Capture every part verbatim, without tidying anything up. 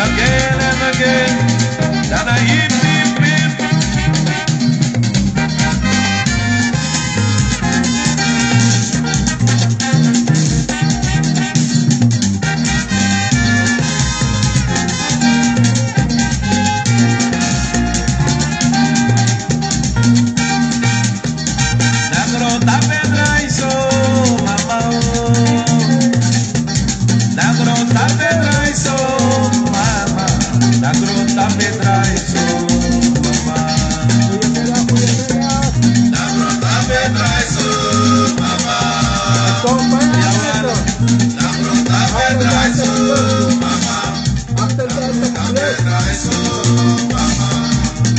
Again and again, dan a hip, hip, hip. Na grontapu e drai so, mama o. Na grontapu e drai so, mama. Na grontapu e drai so, mama. Na grontapu e drai so, mama. Na grontapu e drai so, mama.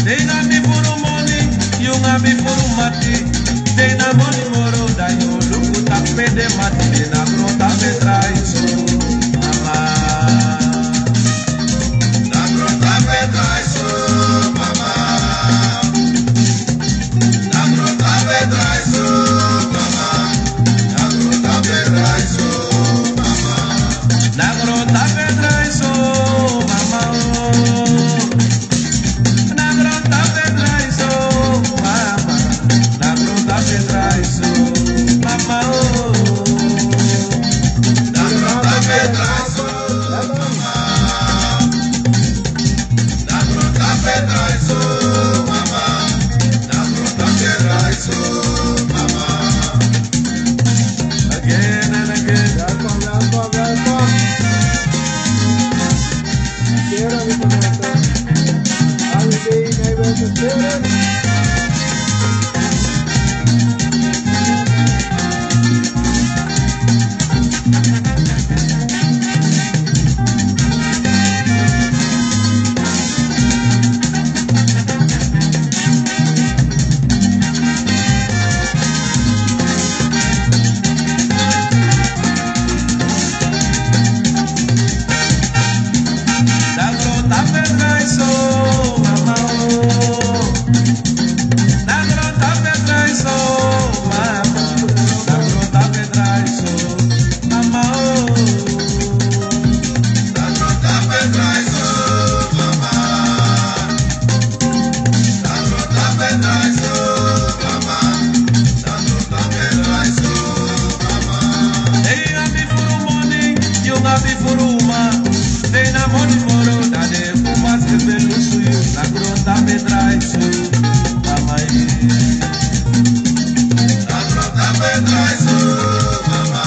Dei na mi furu moni, yu na mi furu mati. Dei na moni moro, dan yu luku tapu pe den mati. Dei na grontapu e drai so, mama. Na grontapu e drai so, mama. Na grontapu e drai so, mama. Na grontapu e drai so, mama. Na grontapu e drai so, mama o. Na grontapu e drai so, mama. Na grontapu e drai so, mama o. Na grontapu e drai so, mama. Na grontapu e drai so, mama. Na grontapu e drai so, mama. Again and again. Welkom, welkom, welkom. Keren, we kunnen het, eh, holiday, wij willen het keren. Na grontapu e drai so, mama o. Na grontapu e drai so, mama. Na grontapu e drai so, mama o. Na grontapu e drai so, mama. Na grontapu e drai so, mama. Na grontapu e drai so, mama. Dei na mi furu moni, yu na mi furu uma. Dei na moni moro, dan den fu maskeri ben lusu yu. Na grontapu e drai so, mama e. Na grontapu e drai so, mama.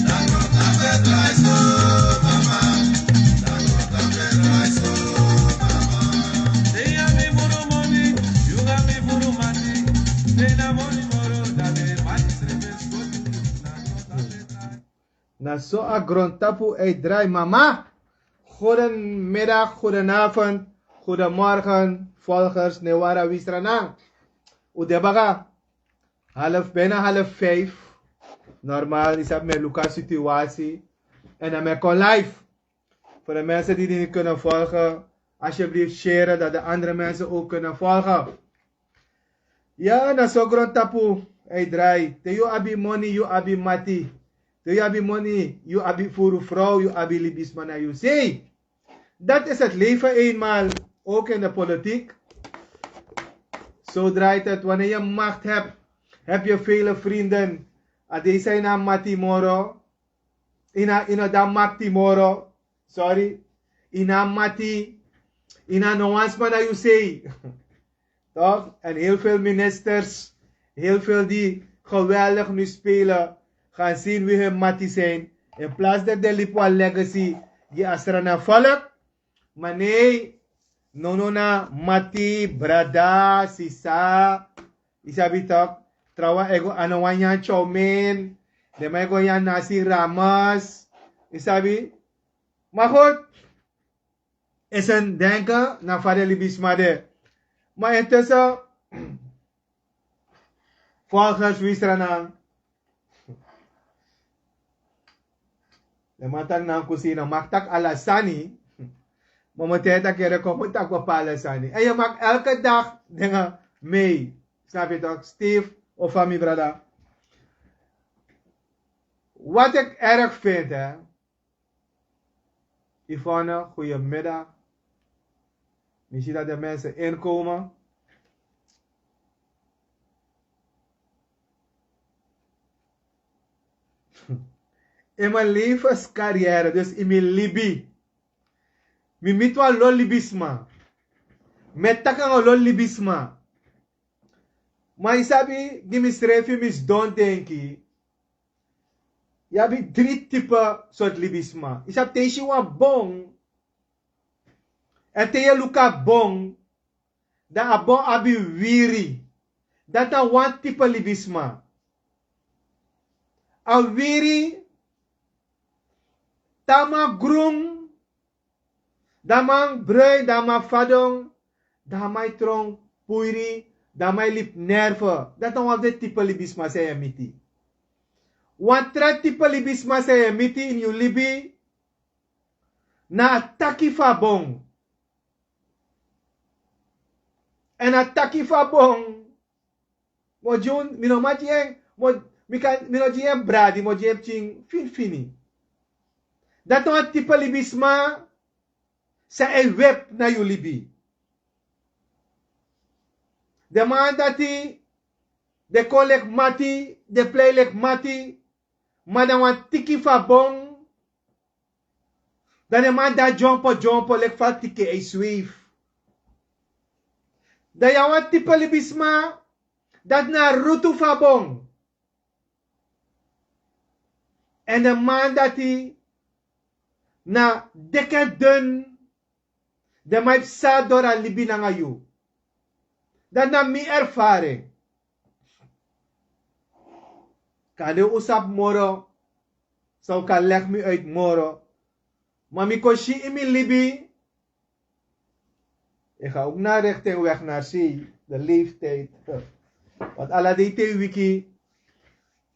Na grontapu e drai so, mama. Na grontapu e drai so, mama. Dei na mi furu moni, yu na mi furu mati. Dei na moni moro, dan den mati srefi ben skoti. Na grontapu e drai. Na so a grontapu e drai, mama. Goedemiddag, goedenavond, goedemorgen, volgers, Newara Wisranang. U de baka half, bijna half vijf. Normaal, yu sabi, mi e luku a situatie. En dan mi e kon live. Voor de mensen die dit niet kunnen volgen, alsjeblieft share, dat de andere mensen ook kunnen volgen. Ya, na so grontapu e drai. Te yu abi moni, yu abi mati. Te yu abi moni, yu abi furu frow, yu abi libisma na yu sei. Dat is het leven eenmaal, ook in de politiek. Zo draait het. Wanneer je macht hebt, heb je vele vrienden. A dei san yu no abi mati moro, yu no, yu no de na makti moro. Sorry. Yu no abi mati. Yu no abi no wan sma na yu sei. Toch? En heel veel ministers, heel veel die geweldig nu spelen, gaan zien wie hun mati zijn. In plaats dat den libi wan legacy gi a Sranan volk. Maar nee, no, no, na mati, brada, sisa, yu sabi toch, trawan e go, a no wan nyan chow mein, den man e go nyan nasi ramas, yu sabi. Maar goed, Ese denke na fa den libisma de. Ma intussen, volgens wisranan, den man taki na kusi na maktak ala sani. Momenteel taki ere komo taki bepale sani en ye mak elke dag dinge mee. Snap ye toch, Steve? Of van mi brada. Wat ik erg vind, hè. Yvonne, goedemiddag. Mi si dat de mensen inkomen. In mijn levenscarrière, dus in mijn libi, mi miti wan lo libisma. Mi e taki nanga lo libisma. Ma yu sabi, gi mi srefi, mi sidon denki. Yu abi dri type sort libisma. Yu sabi, te yu si wan bon, èn te yu e luku a bon, dan a bon abi wiri. Dati na wan type libisma. A wiri, te a man grun, dan a man brui, dan a man fadon, dan a man e tron puiri, dan a man e libi nerve. Dati na wan fu den type libisma san yu e miti. Wan tra type libisma san yu e miti ini yu libi, na a taki fu a bon. Èn a taki fu a bon, mi o gi unu, mi no man gi en, mi o, mi kan, mi no gi en bradi, mi o gi en pikin finfini. Dati na wan type libisma san e wepi na yu libi. Den man dati, den kon leki mati, den plei leki mati, ma na wan tiki fu a bon, dan den man dati dyompo dyompo leki fa a tiki e swefi. Dan yu na wan type libisma dati na a rutu fu a bon. Èn den man dati na dik èn dun. Den man e psa doro a libi nanga yu. Dati na mi ervaring. Kande un sabi moro, san un kan legi mi uit moro. Ma mi kon si ini mi libi. Ik ga ook naar richting weg naar zee, de leeftijd. Want ala dei te wiki,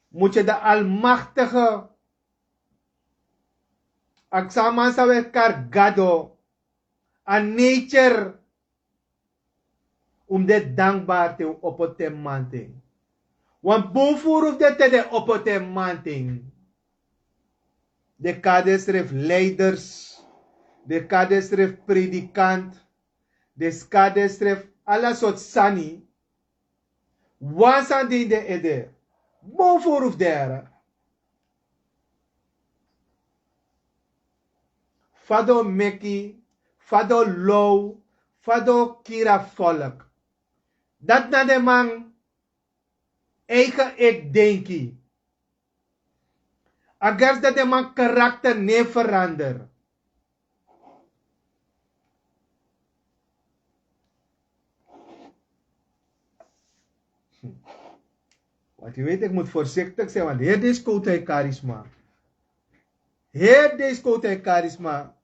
moet je de Almachtige, a ksan man san we kari Gado, a nature, un mus de dankbaar te un opo te mamanten. Wan bun furu fu den te den opo te mamanten. Den kari densrefi leiders, den kari densrefi predikant, den kari densrefi ala sortu sani. Wan sani de ini den ede. Bun furu fu den. Fa den o meki, fa den o low, fa den o kiri a folk. Dati na den man eigen eki denki. A gersi dati den man karakter no e verander. Want yu weet, ik moet voorzichtig zijn, want heri dei skowtu e kari sma. Heri dei skowtu e kari sma.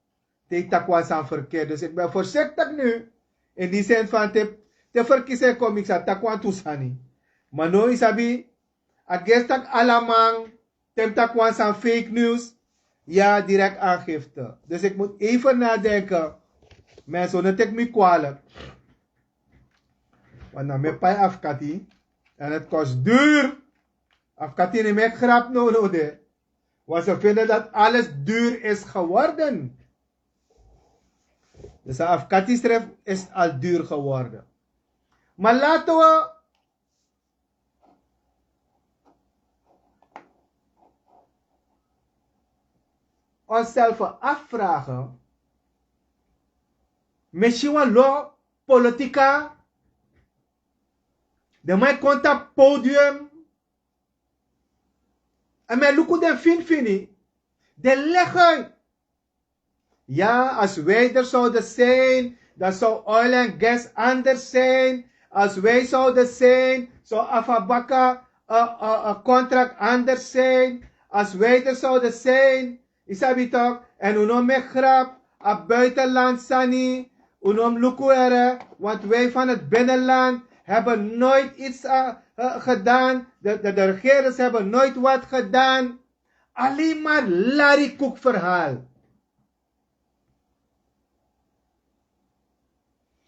Te yu taki wan sani verkeerd. Dus ik ben voorzichtig nu. In die zin van te, te verkiezing kom, ik sa taki wan tu sani. Ma now yu sabi, a gersi taki ala man, te mi taki wan sani fake news, ya, direct aangifte. Dus ik moet even nadenken. Mensen, no teki mi kwalijk. Want na mi e pai afkati. En het kost duur. Afkati no e meki grap now, no de. Want ze vinden dat alles duur is geworden. Dus a afkati srefi is al duur geworden. Maar laten we onszelf afvragen. Misschien wan lo politica. Den man e kon tapu podium. En mi e luku den finfini. Den leg uit. Ja, als wij er zouden zijn, dan zou oil en gas anders zijn. Als wij zouden zijn, zou Afabaka een contract anders zijn. Als wij er zouden zijn, yu sabi toch, en un no meki grap. a buitenland sani. Unom lukuere, want wij van het binnenland hebben nooit iets gedaan. De regerers hebben nooit wat gedaan. Alleen maar larikoek verhaal.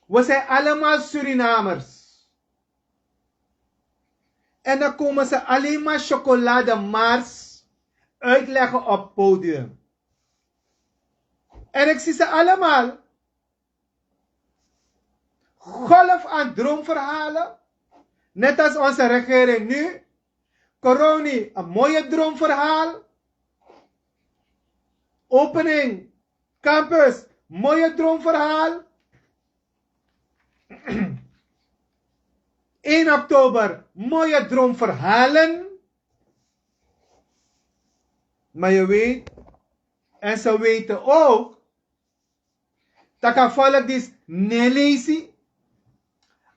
We zijn allemaal Surinamers. En dan komen ze alleen maar chocolademars uitleggen op podium. En ik zie ze allemaal. Golf aan droomverhalen. Net als onze regering nu. Coroni, een mooie droomverhaal. Opening campus, mooie droomverhaal. Een oktober, mooie droomverhalen. Maar je weet, en ze weten ook, dat a volk die is nelesi,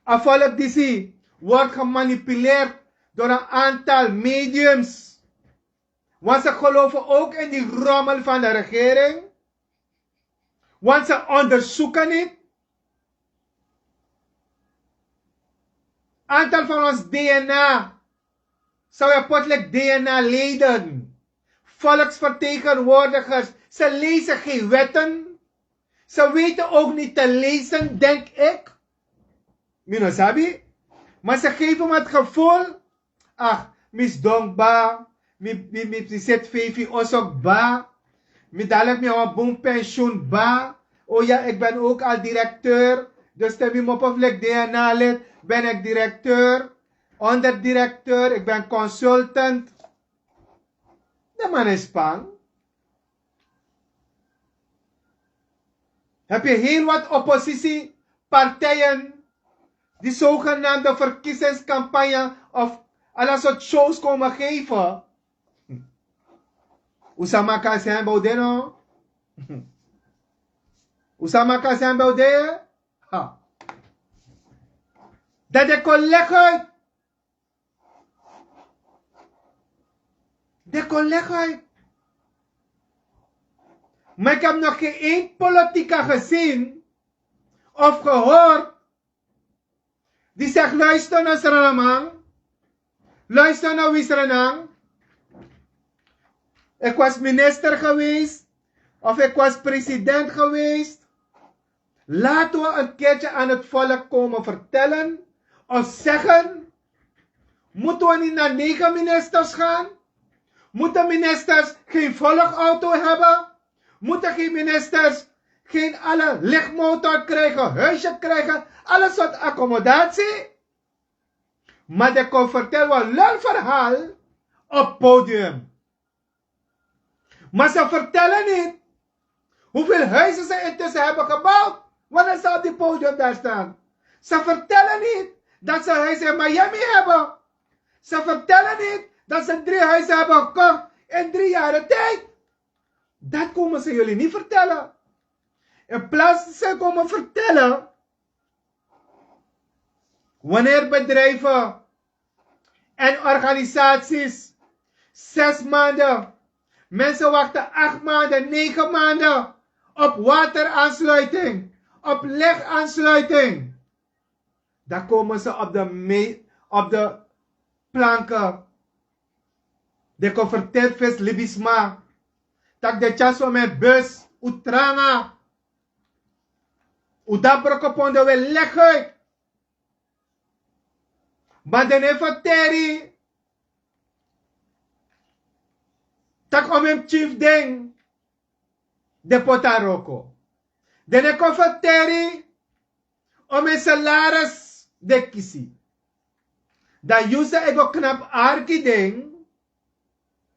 a volk die is, wordt gemanipuleerd door een aantal mediums. Want ze geloven ook in die rommel van de regering. Want ze onderzoeken niet. Aantal van ons D N A zou je potelijk D N A-leden, volksvertegenwoordigers, ze lezen geen wetten. Ze weten ook niet te lezen, denk ik. Mi no sabi. Maar ze geven me het gevoel, ach, mi is donkbaar. Mi, mi, mi, mi zit vijf uur osok ba. Mi dadelijk mi een boom pensioen ba. Oh ja, ik ben ook al directeur. Dus te mi mop of lik D N A-lid, ben ik directeur, onderdirecteur, ik ben consultant. De man is bang. Heb je heel wat oppositiepartijen die zogenaamde verkiezingscampagne of ala soort shows komen geven. Usama kan zijn baude no. Usama kan zijn baude. Ha. Dat de collega. De collega. Maar ik heb nog geen één politica gezien of gehoord die zegt: luister naar Sranamang, luister naar Wisranang. Ik was minister geweest of ik was president geweest. Laten we een keertje aan het volk komen vertellen of zeggen: moeten we niet naar negen ministers gaan? Moeten ministers geen volgauto hebben? Moeten geen ministers geen alle lichtmotor krijgen, huisje krijgen, alle soort accommodatie? Maar de kon vertellen een lulverhaal op podium. Maar ze vertellen niet hoeveel huizen ze intussen hebben gebouwd wanneer ze op die podium daar staan. Ze vertellen niet dat ze huizen in Miami hebben. Ze vertellen niet dat ze drie huizen hebben gekocht in drie jaren tijd. Dat komen ze jullie niet vertellen. In plaats dat ze komen vertellen wanneer bedrijven en organisaties zes maanden, mensen wachten acht maanden, negen maanden op wateraansluiting, op lichtaansluiting. Dan komen ze op de, me- op de planken. De converteert vis libisma. Tak de tyaso met bus, utranga. Uda brokopondo we leggen. Maar den e verteri tak' om en chief den de pota roko. Den e kon verteri om en salaris de kisi. Dan yusa e go knap arki den.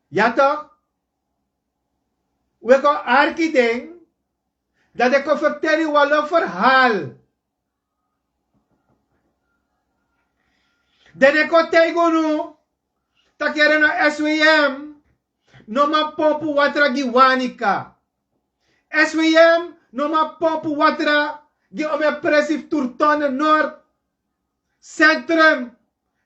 Ya toch? We go arki den. Dan den kon verteri walo verhaal. Den e kon taigi unu tak' yere no S W M no man pompu watra gi Wanica. S W M no man pompu watra gi Omepresi fu Turtone Nord Centrum.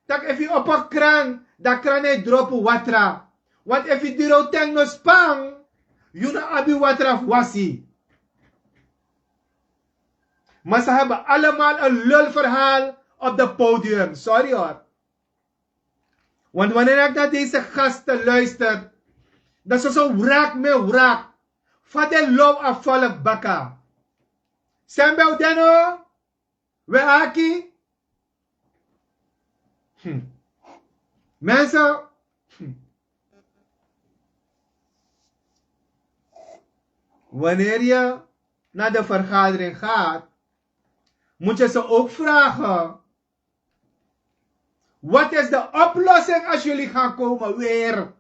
Tak' efu yu opo kran, dan kran e dropu watra. Want efu yu diri yu ten no span, yu no abi watra fu wasi. Maar ze hebben allemaal een lulverhaal op de podium. Sorry hoor. Want wanneer ik naar deze gasten luister, dan is het zo wrak met wrak. Van de low afvallig baka. Sembe udeno, we aki. Hm. Mensen, hm. Wanneer je naar de vergadering gaat, moet je ze ook vragen: wat is de oplossing als jullie gaan komen weer?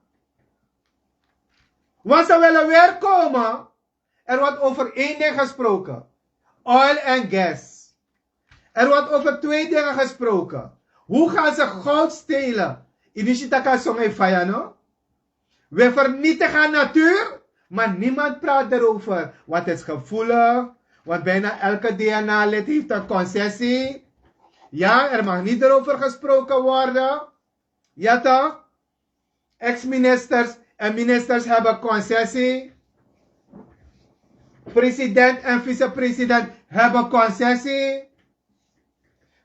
Want ze willen weer komen. Er wordt over één ding gesproken: oil en gas. Er wordt over twee dingen gesproken. Hoe gaan ze goud stelen? Initiataka songai faya no? We vernietigen natuur, maar niemand praat erover. Want het is gevoelig, want bijna elke D N A-lid heeft een concessie. Ja, er mag niet erover gesproken worden. Ja toch? Ex-ministers en ministers hebben concessie. President en vicepresident hebben concessie.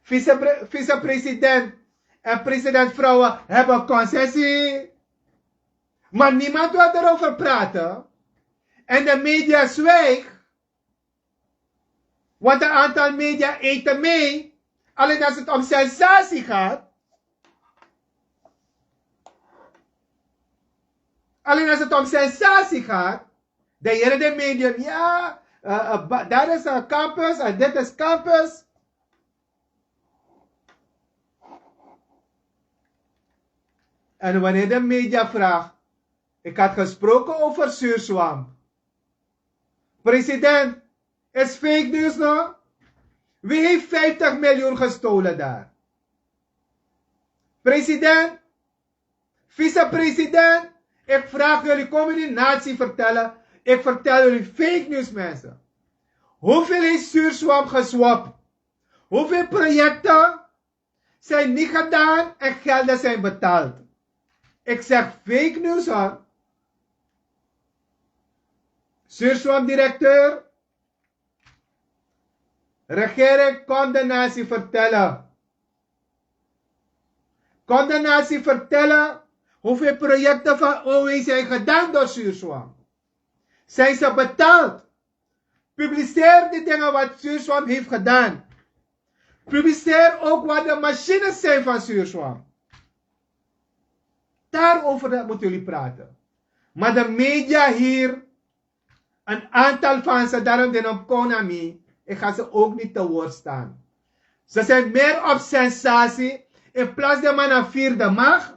Vicepre- vicepresident en presidentvrouwen hebben concessie. Maar niemand wil erover praten. En de media zwijgt. Want een aantal media eten mee. Alleen als het om sensatie gaat. Alleen als het om sensatie gaat. Dan hier de medium. Ja, eh, eh, ba- daar is een campus en dit is campus. En wanneer de media vraagt: ik had gesproken over Zuurswamp. President, is fake news no? Wie heeft vijftig miljoen gestolen daar? President, vicepresident, ik vraag jullie, kom jullie natie vertellen. Ik vertel jullie fake news, mensen. Hoeveel heeft Zuurswamp geswap? Hoeveel projecten zijn niet gedaan en gelden zijn betaald? Ik zeg fake news hoor. Zuurswamp directeur. Regering, kom de natie vertellen. Kom de natie vertellen hoeveel projecten van O W zijn gedaan door Zuurswamp. Zijn ze betaald? Publiceer die dingen wat Zuurswamp heeft gedaan. Publiceer ook wat de machines zijn van Zuurswamp. Daarover moeten jullie praten. Maar de media hier, een aantal van ze, daarom den op Konami, ik ga ze ook niet te woord staan. Ze zijn meer op sensatie. In plaats de man aan vierde macht,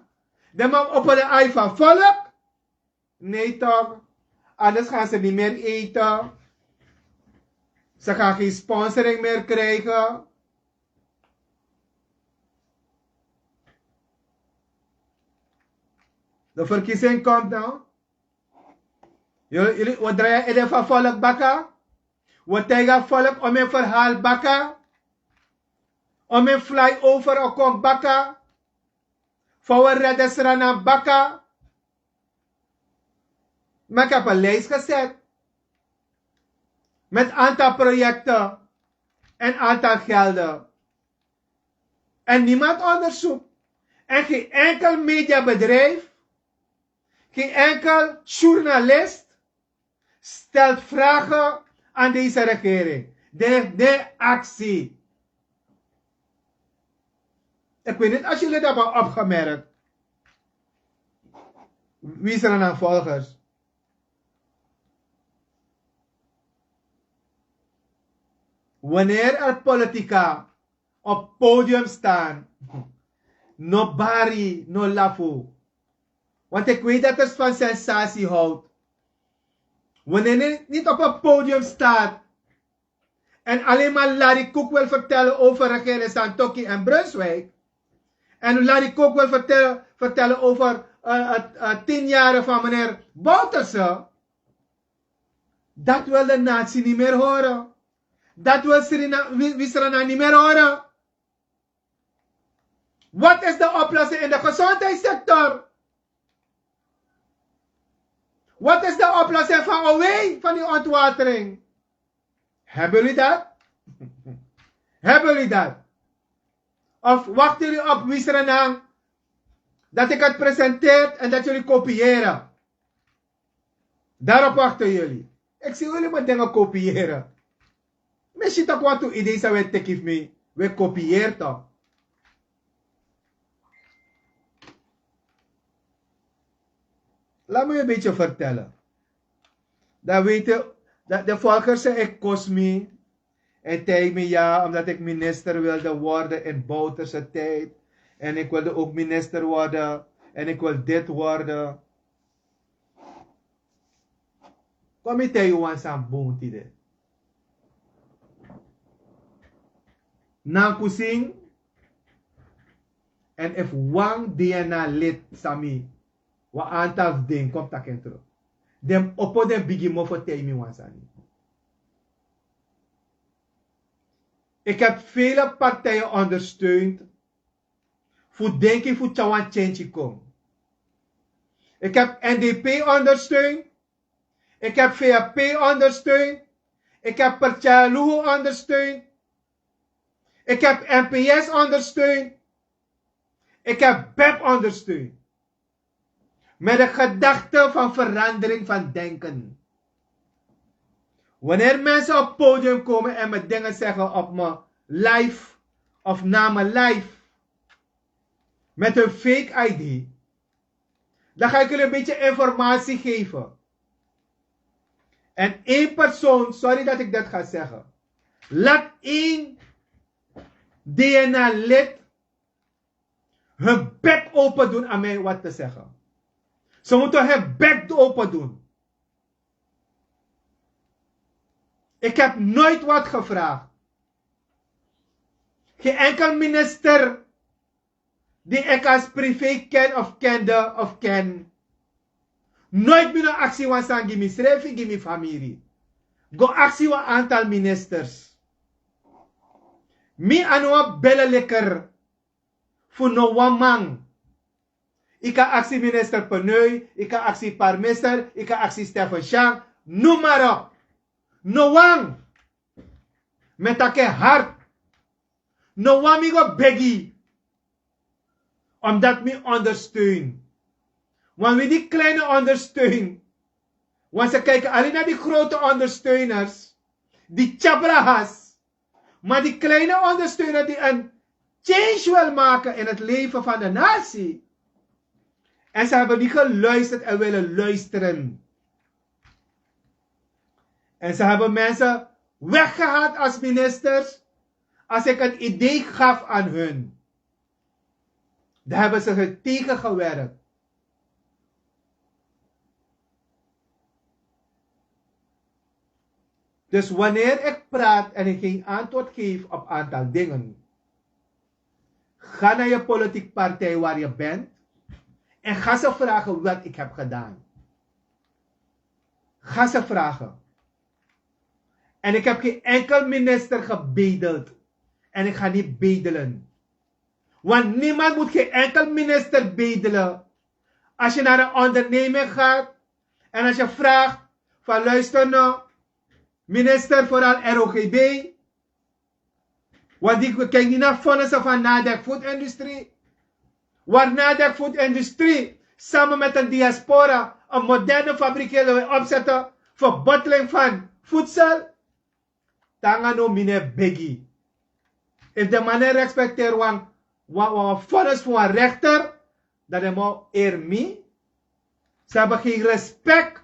de man op de ai van volk. Nee toch? Anders gaan ze niet meer eten. Ze gaan geen sponsoring meer krijgen. De verkiezing komt nou. Jullie, jullie, we draaien in de van volk baka. We tegen volk om een verhaal baka. Om een flyover okon baka. Voor we redden Sranan baka. Maar ik heb een lijst gezet met aantal projecten en aantal gelden. En niemand onderzoekt. En geen enkel mediabedrijf, geen enkel journalist stelt vragen aan deze regering. Die heeft de actie. Ik weet niet als jullie dat hebben opgemerkt. Wie zijn er volgers? Wanneer er politica op podium staan, no bari, no lafu. Want ik weet dat het van sensatie houdt. Wanneer je niet op een podium staat en alleen maar Larry Koek wil vertellen over regering Santoki en Brunswijk. En Larry Koek wil vertellen, vertellen over uh, uh, uh, tien jaren van meneer Bouterse. Dat wil de natie niet meer horen. Dat wil Srina, Wi- Wisrana niet meer horen. Wat is de oplossing in de gezondheidssector? Wat is de oplossing van O W, van die ontwatering? Hebben jullie dat? Hebben jullie dat? Of wachten jullie op Wisrenan dat ik het presenteer en dat jullie kopiëren? Daarop wachten jullie. Ik zie jullie maar dingen kopiëren. Misschien toch wat idee zou weten tegen me, we kopiëren toch. Laat me je een beetje vertellen. Dan weten dat de volgers zei: ik kost me. En tegen me: ja, omdat ik minister wilde worden in Bouterse tijd. En ik wilde ook minister worden. En ik wil dit worden. Kom mi tell you wan sani bun tide. Nan kusing. En efu wan DNA lid san mi, wan aantal fu den kon taki en tru. Den opo den bigi mofo tei mi wan sani. Ik heb vele partijen ondersteund fu denki fu tyari wan change kon. Ik heb N D P ondersteund. Ik heb V H P ondersteund. Ik heb Percaya Luhu ondersteund. Ik heb N P S ondersteund. Ik heb bep ondersteund. Met de gedachte van verandering van denken. Wanneer mensen op podium komen en me dingen zeggen op mijn live of na mijn live met hun fake I D, dan ga ik jullie een beetje informatie geven. En één persoon, sorry dat ik dat ga zeggen, laat één DNA-lid hun bek open doen aan mij wat te zeggen. Ze moeten hun bek open doen. Ik heb nooit wat gevraagd. Geen enkel minister die ik als privé ken of kende of ken, nooit mi no aksi wan sani gi misrefi, gi mi famiri. Go aksi wan aantal ministers. Mi a no wan bellelikker fu no wan man. Yu kan aksi minister Peneu, yu kan aksi Parmester, yu kan aksi Stephen Shang, noem maar op. No wan. Mi e taki en hard. No wan mi go begi. Omdat mi ondersteun. Want wi di kleine ondersteun. Want ze kijken alleen naar die grote ondersteuners. Die tjabrahas. Maar die kleine ondersteuner die een change wil maken in het leven van de natie. En ze hebben niet geluisterd en willen luisteren. En ze hebben mensen weggehaald als ministers, als ik een idee gaf aan hun. Daar hebben ze tegengewerkt. Dus wanneer ik praat en ik geen antwoord geef op aantal dingen, ga naar je politieke partij waar je bent en ga ze vragen wat ik heb gedaan. Ga ze vragen. En ik heb geen enkel minister gebedeld. En ik ga niet bedelen. Want niemand moet geen enkel minister bedelen. Als je naar een onderneming gaat en als je vraagt van: luister nou, minister, vooral R O G B, want die kijkt niet naar vonnissen van Nadek Food Industrie. Waar Nadek Food Industrie samen met een diaspora een moderne fabriek willen opzetten voor bottling van voedsel. Tanga no mine begi. If de man e respecteer wan, wan, wan vonnis fu wan rechter, dan den man o eri mi. Ze hebben geen respect.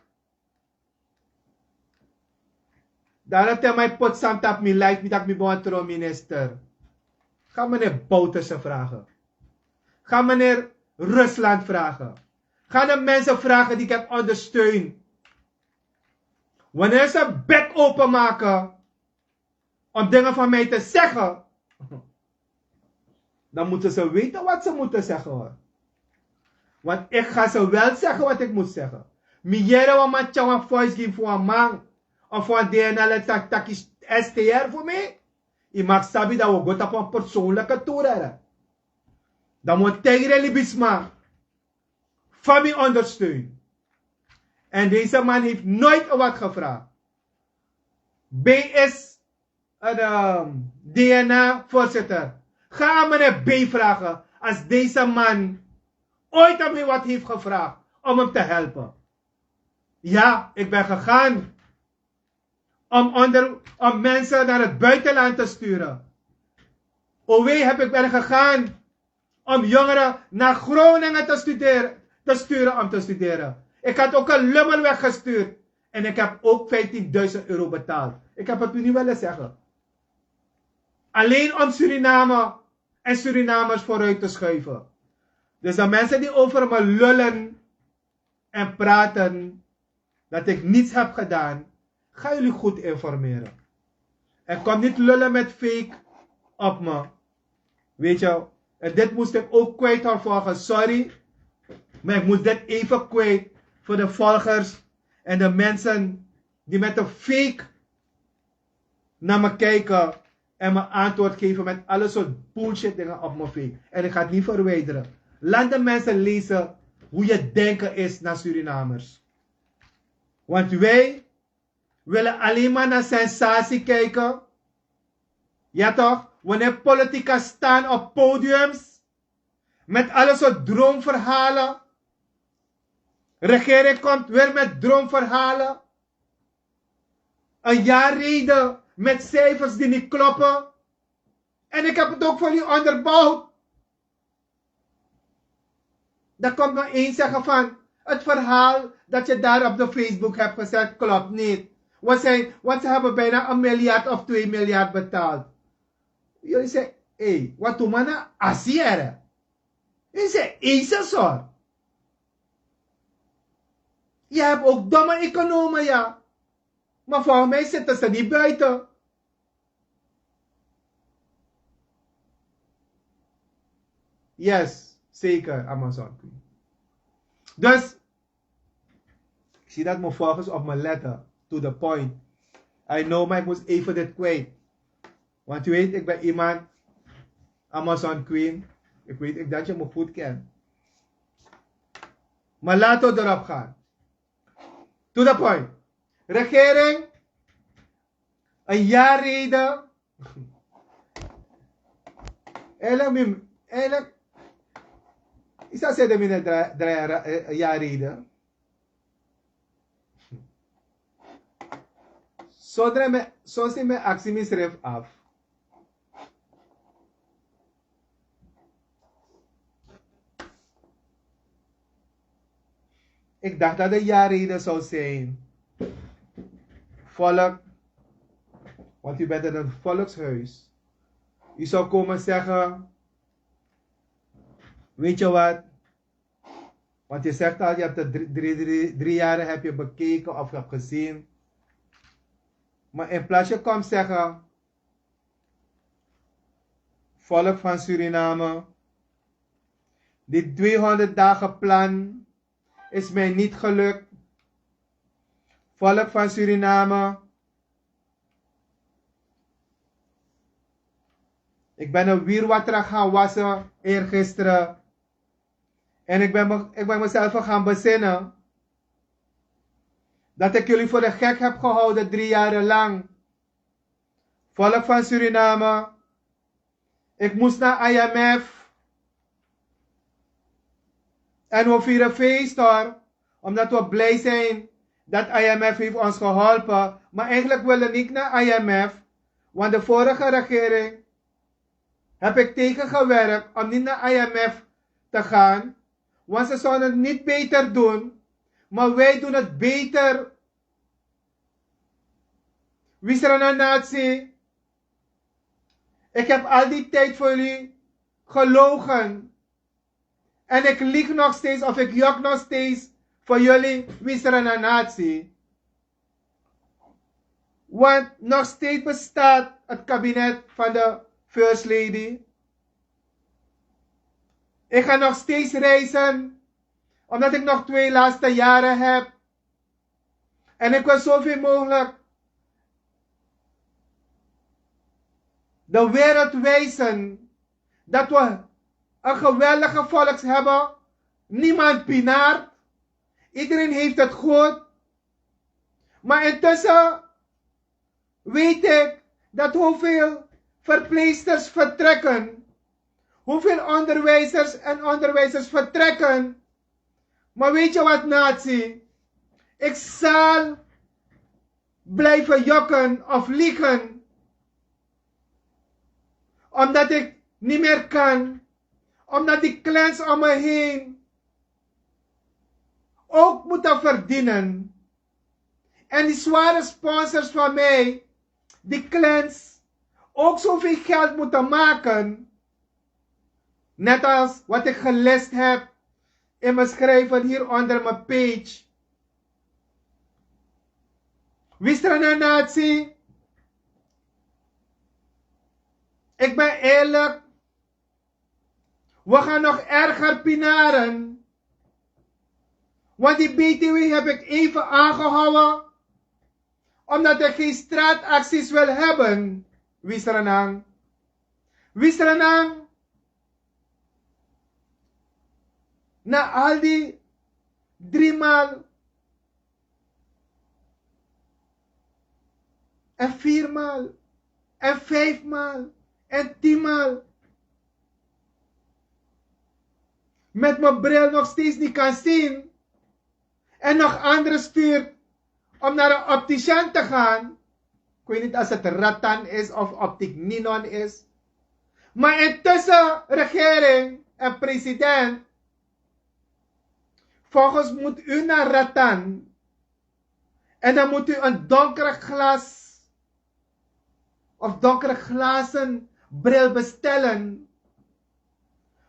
Daarom te mi poti sani tapu mi life, mi taki mi ben wan tron minister. Ga meneer Bouterse vragen. Ga meneer Rusland vragen. Ga de mensen vragen die ik heb ondersteund. Wanneer ze bek openmaken om dingen van mij te zeggen, dan moeten ze weten wat ze moeten zeggen, hoor. Want ik ga ze wel zeggen wat ik moet zeggen. Mi yere wan man tyari wan voice gi mi fu wan man of wan DNA lid taki taki S T R fu mi. Yu mag sabi dat we go tapu wan persoonlijke toerere. Dan moet tegen libisma van mi ondersteun. En deze man heeft nooit wat gevraagd. B is een ehm, D N A-voorzitter. Ga aan meneer B vragen als deze man ooit aan mij wat heeft gevraagd om hem te helpen. Ja, ik ben gegaan om, onder, om mensen naar het buitenland te sturen. O W heb ik ben gegaan om jongeren naar Groningen te, studeren, te sturen om te studeren. Ik had ook een lummel weggestuurd. En ik heb ook vijftienduizend euro betaald. Ik heb het u niet willen zeggen. Alleen om Suriname en Surinamers vooruit te schuiven. Dus de mensen die over me lullen en praten dat ik niets heb gedaan, ga jullie goed informeren. En kom niet lullen met fake op me. Weet je, en dit moest ik ook kwijt, hoor, volgens. Sorry. Maar ik moest dit even kwijt voor de volgers en de mensen die met een fake naar me kijken en me antwoord geven met alle soort bullshit dingen op mijn feed. En ik ga het niet verwijderen. Laat de mensen lezen hoe je denken is naar Surinamers. Want wij willen alleen maar naar sensatie kijken. Ja toch? Wanneer politica staan op podiums met alle soort droomverhalen. Regering komt weer met droomverhalen. Een jaarreden met cijfers die niet kloppen. En ik heb het ook voor u onderbouwd. Dan komt nog eens zeggen van het verhaal dat je daar op de Facebook hebt gezet klopt niet. We zijn, want ze hebben bijna een miljard of twee miljard betaald. Jullie zeggen, hé, wat doen mannen? Asiere. Jullie zijn Aces, hoor. Je hebt ook domme economen, ja. Maar volgens mij zitten ze niet buiten. Yes, zeker, Amazon Queen. Dus, ik zie dat mijn volgers op me letten. To the point. I know, maar ik moest even dit kwijt. Want u weet, ik ben iemand, Amazon Queen. Ik weet ik dat je me goed kent. Maar laten we erop gaan. To the point. Regering, een jaarreden. Eigenlijk, eigenlijk, is dat ze de minder dra- dra- eh, jaarreden? Zodra me, soms neem ik actie misrif af. Ik dacht dat de jaarreden zou zijn. Volk, want u bent in een volkshuis. U zou komen zeggen, weet je wat? Want je zegt al, je hebt het drie, drie, drie, drie jaren heb je bekeken of hebt gezien. Maar in plaats je komt zeggen, volk van Suriname, dit tweehonderd dagen plan is mij niet gelukt. Volk van Suriname, ik ben een wierwatra gaan wassen eergisteren. En ik ben, me- ik ben mezelf gaan bezinnen dat ik jullie voor de gek heb gehouden drie jaren lang. Volk van Suriname, ik moest naar I M F. En we vieren feest, hoor, omdat we blij zijn dat I M F heeft ons geholpen. Maar eigenlijk willen we niet naar I M F, want de vorige regering heb ik tegengewerkt om niet naar I M F te gaan. Want ze zouden het niet beter doen, maar wij doen het beter. Wisrananatsi, ik heb al die tijd voor jullie gelogen. En ik lieg nog steeds of ik jok nog steeds voor jullie, Wisrananatsi. Want nog steeds bestaat het kabinet van de First Lady. Ik ga nog steeds reizen, omdat ik nog twee laatste jaren heb. En ik wil zoveel mogelijk de wereld wijzen dat we een geweldige volks hebben. Niemand pinaart. Iedereen heeft het goed. Maar intussen weet ik dat hoeveel verpleegsters vertrekken, hoeveel onderwijzers en onderwijzers vertrekken. Maar weet je wat, natie? Ik zal blijven jokken of liegen, omdat ik niet meer kan, omdat die clans om me heen ook moeten verdienen. En die zware sponsors van mij, die clans, ook zoveel geld moeten maken. Net als wat ik gelist heb in mijn schrijven hier onder mijn page. Wisrana natie, ik ben eerlijk, we gaan nog erger pinaren. Want die B T W heb ik even aangehouden, omdat ik geen straatacties wil hebben. Wisranang. Wisranang. Na al die driemaal en viermaal en vijfmaal en tienmaal met mijn bril nog steeds niet kan zien en nog anderen stuurt om naar een opticien te gaan. Ik weet niet als het Ratan is of Optic Ninon is. Maar intussen, regering en president, volgens moet u naar Ratan. En dan moet u een donkere glas of donkere glazen bril bestellen.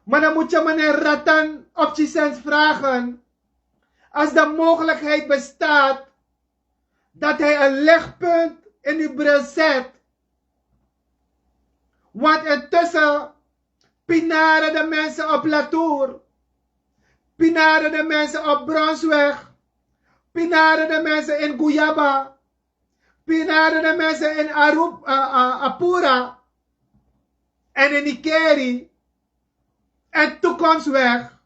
Maar dan moet je meneer Ratan op Chisens vragen, als de mogelijkheid bestaat, dat hij een lichtpunt in uw bril zet. Want intussen pinaren de mensen op Latour, pinaren de mensen op Bronsweg, pinaren de mensen in Guyaba, pinaren de mensen in Arup, uh, uh, Apura en in Ikeri en Toekomstweg.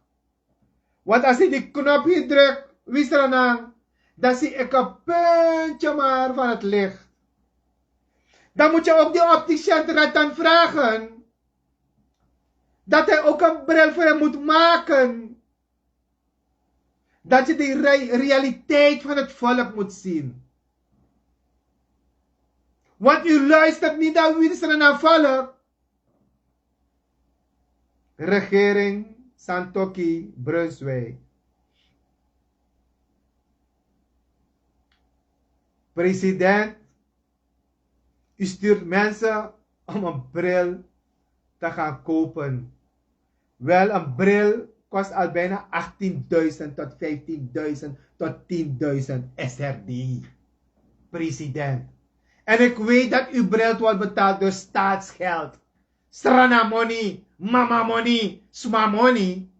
Want als je die knop hier drukt, Wisranang, dan zie ik een puntje maar van het licht. Dan moet je ook die opticien Ratan vragen dat hij ook een bril voor je moet maken. Dat je die re realiteit van het volk moet zien. Want u luistert niet naar Wisranang volk. Regering Santoki Brunswijk. President, u stuurt mensen om een bril te gaan kopen. Wel, een bril kost al bijna achttienduizend tot vijftienduizend tot tienduizend S R D. President. En ik weet dat uw bril wordt betaald door staatsgeld. Sranamoni, mamamoni, smamoni.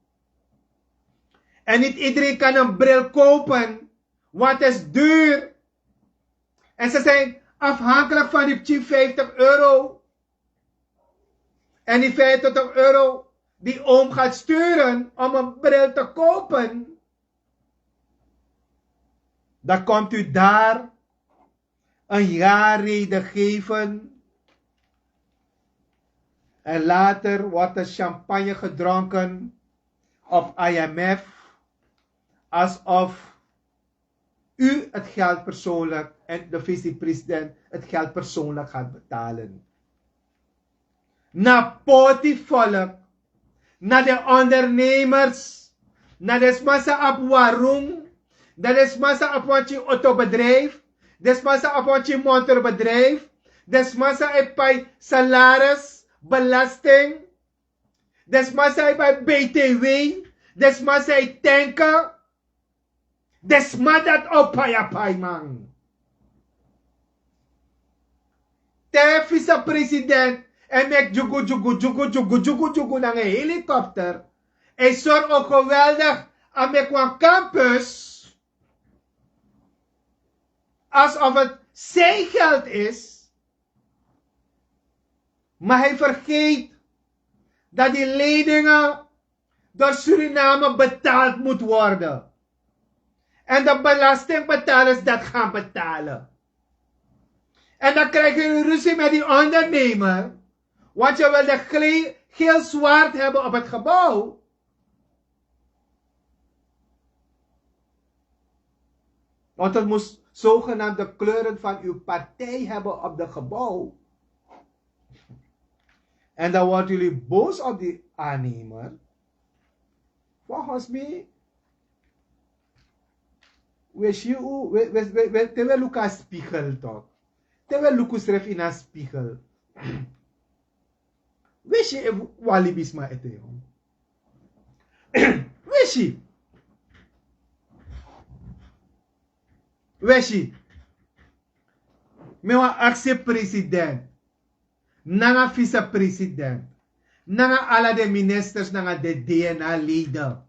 En niet iedereen kan een bril kopen, want het is duur. En ze zijn afhankelijk van die vijftig euro. En die vijftig euro die oom gaat sturen om een bril te kopen, dan komt u daar een jaarreden geven. En later wordt er champagne gedronken op I M F, alsof u het geld persoonlijk en de vicepresident het geld persoonlijk gaat betalen. Na poti volk, na de ondernemers, na de sma san abi warung, na de sma san abi wan pikin otobedrijf, de sma san abi wan pikin monterbedrijf, de sma san e pai salaris, belasting, de sma san e bai B T W, de sma san e tanken. De sma dati o pai a paiman. Te vicepresident e meki dyugu dyugu dyugu dyugu dyugu dyugu nanga en helikopter. E sori o geweldig a meki wan campus, alsof het zijn geld is. Maar hij vergeet dat die leningen door Suriname betaald moet worden. En de belastingbetalers dat gaan betalen. En dan krijg je ruzie met die ondernemer, want je wil de gle- geel zwart hebben op het gebouw. Want het moest zogenaamd de kleuren van uw partij hebben op de gebouw. En dan worden jullie boos op die aannemer. Volgens mij, we zien u, we, we, we, we, te we luka spiegel toch. Te we luku sref in een spiegel. We zien efu wan libisma ete, jong. We zien. We zien. Mi wan aksi president, nanga vicepresident, nanga ala de ministers, nanga de D N A-leden.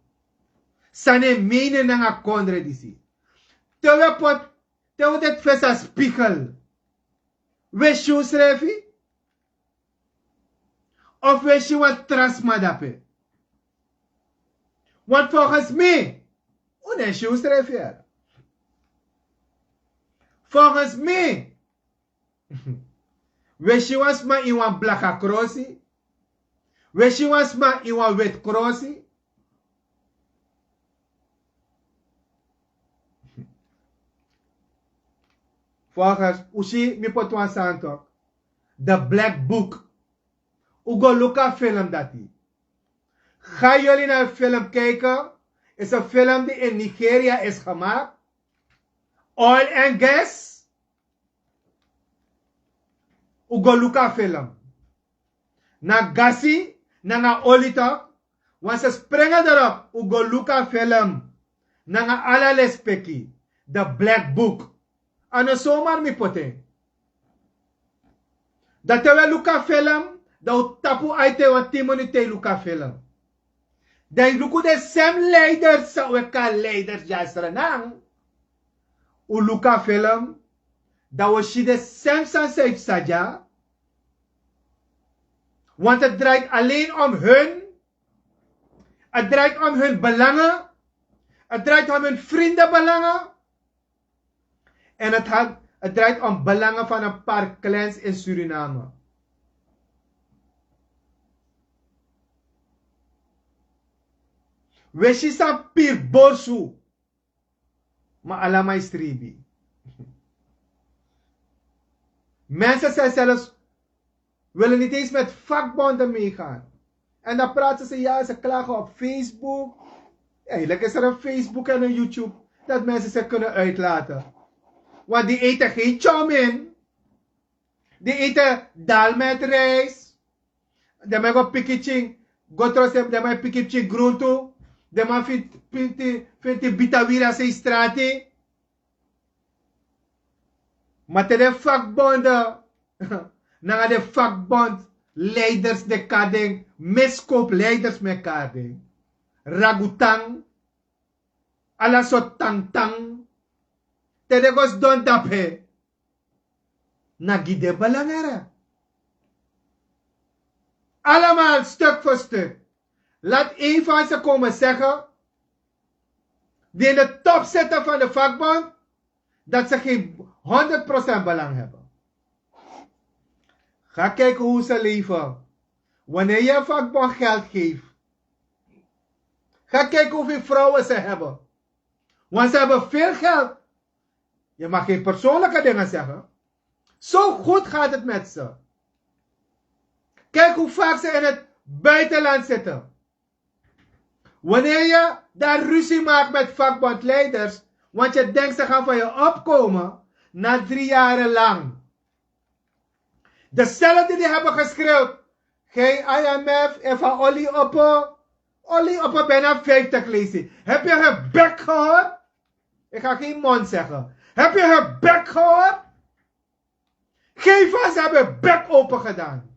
Sani mene nanga kondre disi. Te we pot, te we dit fesa spiegel. We zien srefi. Of we zien wan tra sma dape. Want volgens mij, un no e zien unsrefi. Volgens mij, we zien wan sma in wan blaka krosi. We zien wan sma in wan wit krosi. Volgens, un si mi poti wan sani toch. The Black Book. Un go luku a film dati. Ga jullie naar een film kijken. Is een film die in Nigeria is gemaakt. Oil and gas. Un go luku a film. Na gasi, nanga oli toch. Want ze springen erop. Un go luku a film. Nanga ala lespeki. The Black Book. A no zomaar mi poti en. Dan te we luku a film, dan un tapu aite wan tin minuten luku a film. Dan yu luku den sem leiders san we kan leiders dya Sranan. Un luku a film, dan we si den sem sani san yu psa dya. Want het draait alleen om hun. Het draait om hun belangen. Het draait om hun vriendenbelangen. En het, had, het draait om belangen van een paar clans in Suriname. We si san piri borsu, ma ala man e stribi. Mensen zijn zelfs, willen niet eens met vakbonden meegaan. En dan praten ze, ja, ze klagen op Facebook. Eigenlijk is er een Facebook en een YouTube dat mensen zich kunnen uitlaten. Want die eten geen chow mein. Die eten dal met rijst. Den man go piki pikin, go trosi den man e piki pikin gruntu. Den man finti, finti, finti bita wiri a sei strati. Ma te den vakbonden nanga den vakbondleiders, den karding, miskoopleiders, mi e karding, ragutan, ala sortu tangtang, te den go sidon dape, na gi den belangen. Allemaal stuk voor stuk. Laat een van ze komen zeggen, die in de top zitten van de vakbond, dat ze geen honderd procent belang hebben. Ga kijken hoe ze leven. Wanneer je een vakbond geld geeft, ga kijken hoeveel vrouwen ze hebben. Want ze hebben veel geld. Je mag geen persoonlijke dingen zeggen. Zo goed gaat het met ze. Kijk hoe vaak ze in het buitenland zitten. Wanneer je daar ruzie maakt met vakbondleiders, want je denkt ze gaan van je opkomen, na drie jaren lang. Dezelfde die hebben geschreeuwd, geen I M F, en van olie opo, olie opo bijna vijftig lesi. Heb je hun bek gehoord? Ik ga geen mond zeggen. Heb je hun bek gehoord? Geen van ze hebben hun bek open gedaan.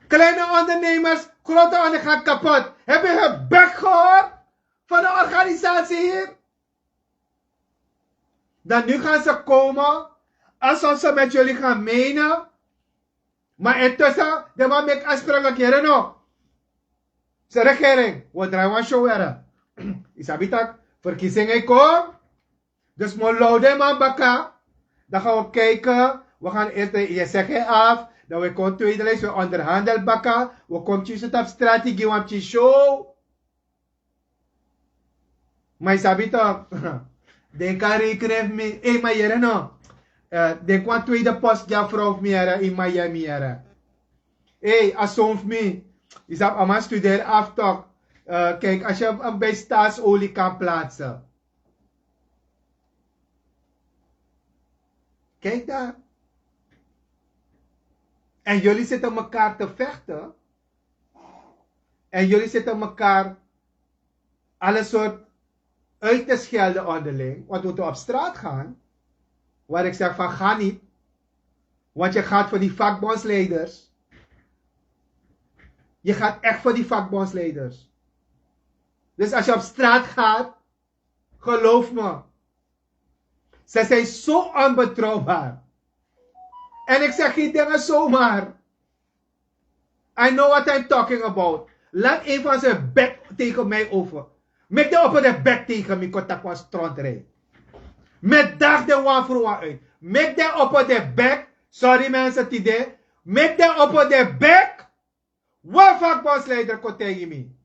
Kleine ondernemers, grote ondernemers gaan kapot. Heb je hun bek gehoord? Van de organisatie hier? Dan nu gaan ze komen alsof ze met jullie gaan menen. Maar intussen, de man maakt afspraken, keren no. Ze regering, we draaien een show weer. Isabi tak, verkiezingen komen. Dus mo loude man baka. Dan gaan we kijken. We gaan eerst de, je zegt hij af. Dan we komen tweede lijst, we onderhandel baka. We komen tjus op straat, die want je show. Maar je sabi toch. Den kan rekenen mi. Hé, maar hier no. Eh, den kan tweede post ja vrouw mi here in Miami here. Hé, a zoon mi. Je sabi, a man studeer af toch. Eh, kijk, als je hem bij Staatsolie kan plaatsen. Kijk daar. En jullie zitten elkaar te vechten. En jullie zitten elkaar alle soort uit te schelden onderling. Want we moeten op straat gaan. Waar ik zeg van: ga niet. Want je gaat voor die vakbondsleiders. Je gaat echt voor die vakbondsleiders. Dus als je op straat gaat, geloof me. Ze zijn zo onbetrouwbaar. En ik zeg geen dingen zomaar. I know what I'm talking about. Laat een van zijn bek tegen mij over. Mik de opo de bek tegen mi, kon taki wan strontrij. Met dag de wan vrouw uit. Mik de opo de bek. Sorry mensen, tide. Mik de opo de bek. Wan vakbondsleider kon taigi mi.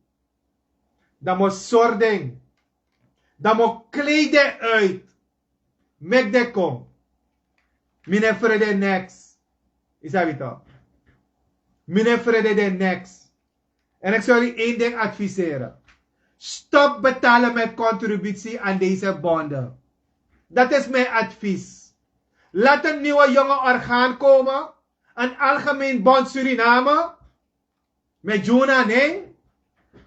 Dan mo sori den. Dan mo klei den uit. Meki den kon. Mi no e frede neks. Yu sabi tok. Mi no e frede den neks. En ik zou jullie één ding adviseren. Stop betalen met contributie aan deze bonden. Dat is mijn advies. Laat een nieuwe jonge orgaan komen. Een algemeen bond Suriname. Met Juna, nee.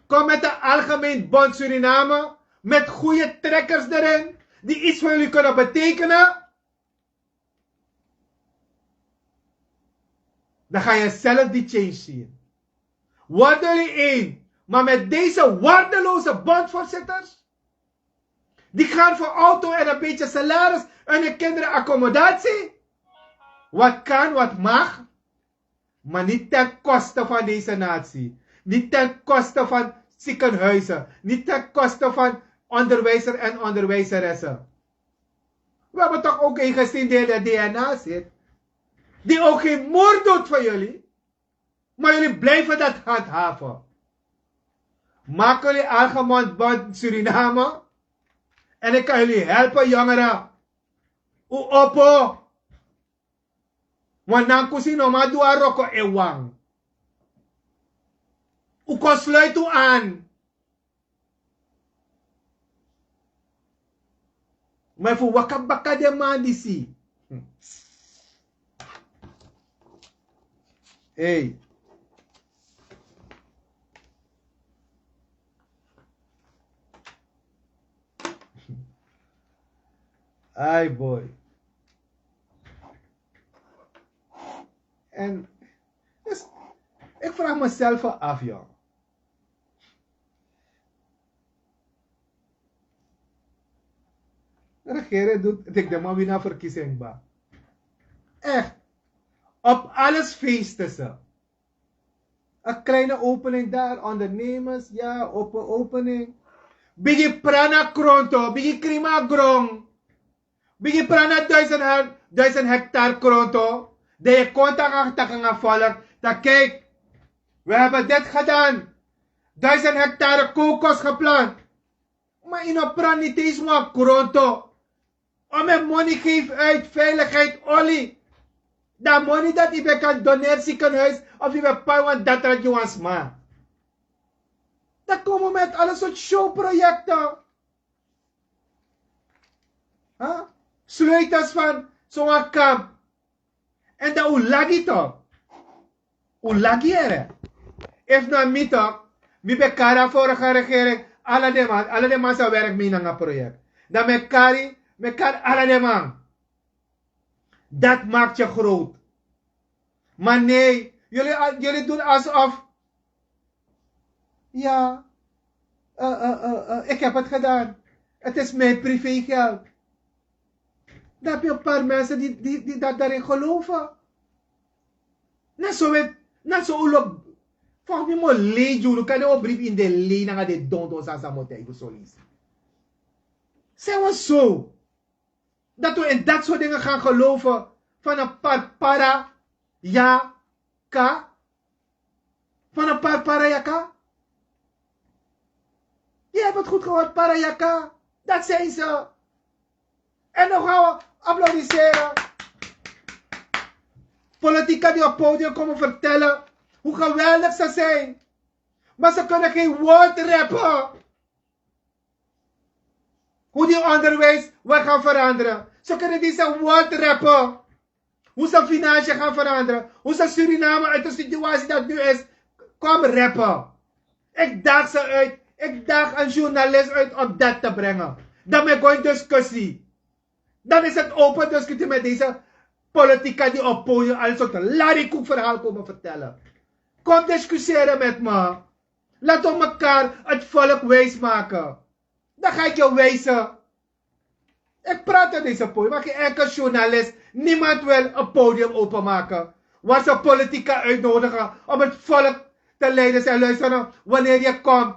Kom met een algemeen bond Suriname. Met goede trekkers erin. Die iets voor jullie kunnen betekenen. Dan ga je zelf die change zien. Worden jullie één. Maar met deze waardeloze bondvoorzitters. Die gaan voor auto en een beetje salaris en hun kinderen accommodatie. Wat kan, wat mag. Maar niet ten koste van deze natie. Niet ten koste van ziekenhuizen. Niet ten koste van onderwijzer en onderwijzeressen. We hebben toch ook een gezin die in de D N A zit. Die ook geen moord doet voor jullie. Maar jullie blijven dat handhaven. Maak jullie algemeen bond Suriname. En ik kan jullie helpen, jongeren. U opo. Want nan kusi no man du a roko e wan. U kon sluit u aan. Ma fu waka baka den man disi. Hey. Ai boy. En dus, ik vraag mezelf af, joh. Regeren doet, ik denk maar wie naar verkiezing ba. Echt. Op alles feesten ze. Een kleine opening daar, ondernemers, ja, op een opening. Bigi prana kronto, bigi krima grong. Bigi prana duizend, her- duizend hectare kronto. De je konta kan takken aan volk. Dan kijk, we hebben dit gedaan. Duizend hectare kokos geplant. Maar in een prana niet eens maar kronto. Om het money geeft uit, veiligheid, olie. Dat money dat je kan doneren ziekenhuis of je bij pai want dat raak je was maar. Dan komen we met alle soort showprojecten. Huh? Sleutels van zo'n kamp. En dan u lagi toch. U lagi here. If na mi toch, mi ben kari a vorige regering, ala den man, ala den man sa werk mi nanga project. Dan mi kari, mi kari ala den man. Dat maakt je groot. Maar nee, jullie, jullie doen alsof. Ja, eh, eh, eh, eh, ik heb het gedaan. Het is mijn privégeld. Dan heb je een paar mensen die, die, die dat daarin geloven. Net zo wit, net zo oorlog. Volgens mij moet leedje, hoe kan je opriep in de leen en de don don sasa moet hij zo lezen. Zijn we zo? Dat we in dat soort dingen gaan geloven. Van een paar para yaka. Van een paar para yaka. Je hebt het goed gehoord, para yaka. Dat zijn ze. En dan gaan we applaudisseren. Politica die op podium komen vertellen hoe geweldig ze zijn. Maar ze kunnen geen woord rappen. Hoe die onderwijs wil gaan veranderen. Ze kunnen deze woord rappen. Hoe ze financiën gaan veranderen. Hoe ze Suriname uit de situatie dat nu is, kom rappen. Ik daag ze uit. Ik daag een journalist uit om dat te brengen. Dan ben ik in discussie. Dan is het open discussie met deze politica die op podium al soort larikoek verhaal komen vertellen. Kom discussiëren met me. Laat op elkaar het volk wijsmaken. Dan ga ik je wijzen. Ik praat aan deze podium, maar geen enkel journalist, niemand wil een podium openmaken waar ze politica uitnodigen om het volk te leiden. Zij luisteren, wanneer je komt,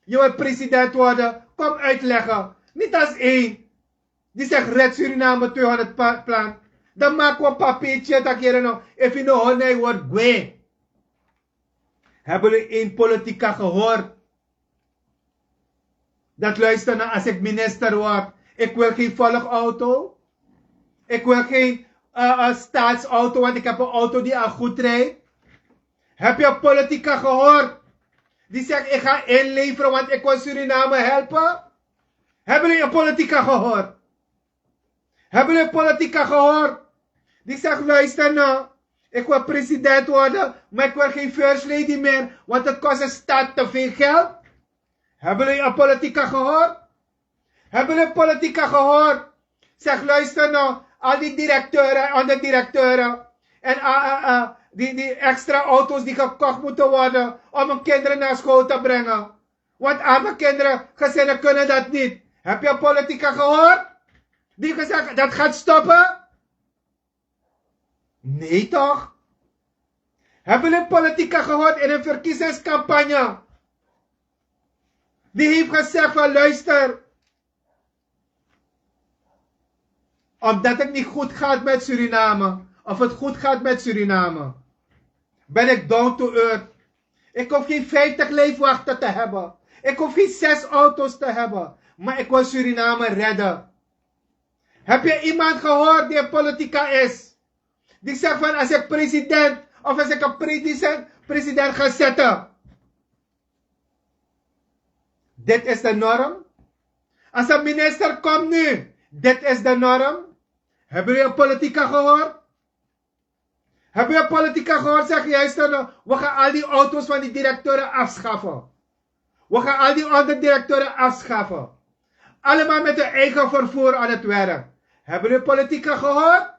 je wil president worden, kom uitleggen. Niet als één die zegt: "Red Suriname tweehonderd pa-, plan." Dan maken we een papiertje dat je er nog even in de honderd wordt gwe. Hebben jullie in politica gehoord? Dat luister nou, als ik minister word, ik wil geen volgauto. Ik wil geen eh, eh, staatsauto, want ik heb een auto die al goed rijdt. Heb je politica gehoord? Die zegt: "Ik ga inleveren, want ik wil Suriname helpen." Hebben jullie een politica gehoord? Hebben jullie politica gehoord? Die zegt: "Luister nou, ik wil president worden, maar ik wil geen first lady meer, want het kost de staat te veel geld." Hebben jullie een politica gehoord? Hebben jullie politica gehoord? Zeg: "Luister nou, al die directeuren en onderdirecteuren en eh, eh, eh, die, die extra auto's die gekocht moeten worden om hun kinderen naar school te brengen. Want arme kinderen, gezinnen kunnen dat niet." Heb je politica gehoord? Die gezegd: "Dat gaat stoppen." Nee toch? Hebben jullie politica gehoord in een verkiezingscampagne? Die heeft gezegd van: "Luister, omdat het niet goed gaat met Suriname, of het goed gaat met Suriname, ben ik down to earth. Ik hoef geen vijftig lijfwachten te hebben. Ik hoef geen zes auto's te hebben. Maar ik wil Suriname redden." Heb je iemand gehoord die in politica is? Die zegt van: "Als ik president of als ik een president, president ga zetten." Dit is de norm. Als een minister komt nu, dit is de norm. Hebben jullie politica gehoord? Hebben jullie politica gehoord? Zeg juist dan: "We gaan al die auto's van die directeuren afschaffen. We gaan al die onderdirecteuren afschaffen. Allemaal met hun eigen vervoer aan het werk." Hebben jullie politica gehoord?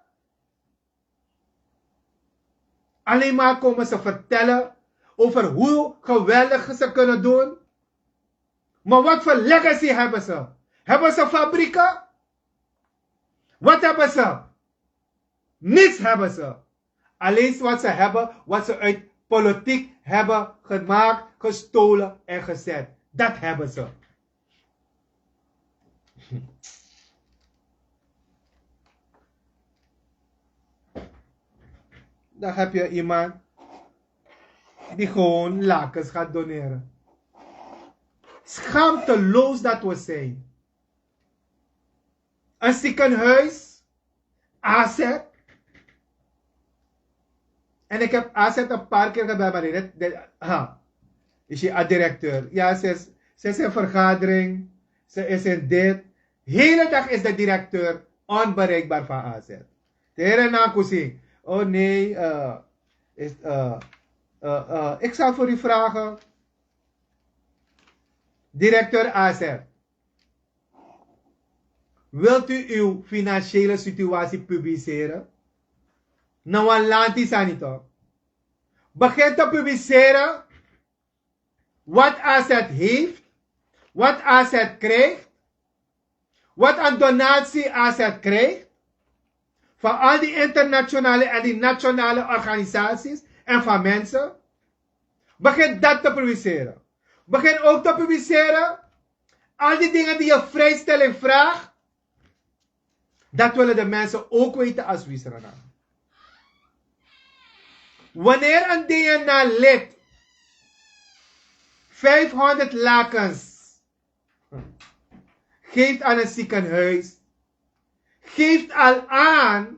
Alleen maar komen ze vertellen over hoe geweldig ze kunnen doen. Maar wat voor legacy hebben ze? Hebben ze fabrieken? Wat hebben ze? Niets hebben ze. Alleen wat ze hebben, wat ze uit politiek hebben gemaakt, gestolen en gezet. Dat hebben ze. Dan heb je iemand die gewoon lakens gaat doneren. Schaamteloos dat we zijn. Een ziekenhuis, A Z. En ik heb A Z een paar keer gebeld, maar die, die, ha. Is je a directeur? Ja, ze is, ze is in vergadering. Ze is in dit. Hele dag is de directeur onbereikbaar van A Z. De hele naam kusi. Oh nee, eh, is, eh, eh, eh, ik zal voor u vragen. Directeur A Z. Wilt u uw financiële situatie publiceren? Na wan lanti sani toch. Begin te publiceren wat A Z heeft, wat A Z krijgt, wat aan donatie A Z krijgt van al die internationale en die nationale organisaties en van mensen. Begin dat te publiceren. Begin ook te publiceren al die dingen die je vrijstelling vraagt. Dat willen de mensen ook weten als Wisrana. Wanneer een D N A-lid vijfhonderd lakens geeft aan een ziekenhuis, geeft al aan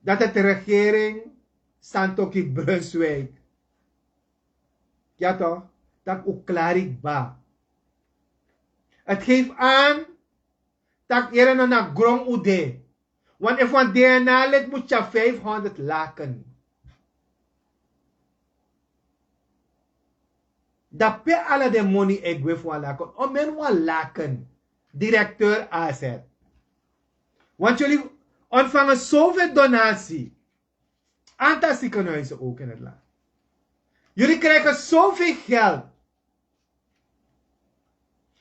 dat het regering Santoki Brunswijk. Ja toch? Dat ook klaar ik ba. Het geeft aan dat hier na grong ude. Want if wan D N A-lid moet je vijfhonderd laken. Dan pe ala de money e gwe fu wan laken. O men wan laken. Directeur A Z. Want jullie ontvangen zoveel donatie. Aantal ziekenhuizen ook in het land. Jullie krijgen zoveel geld.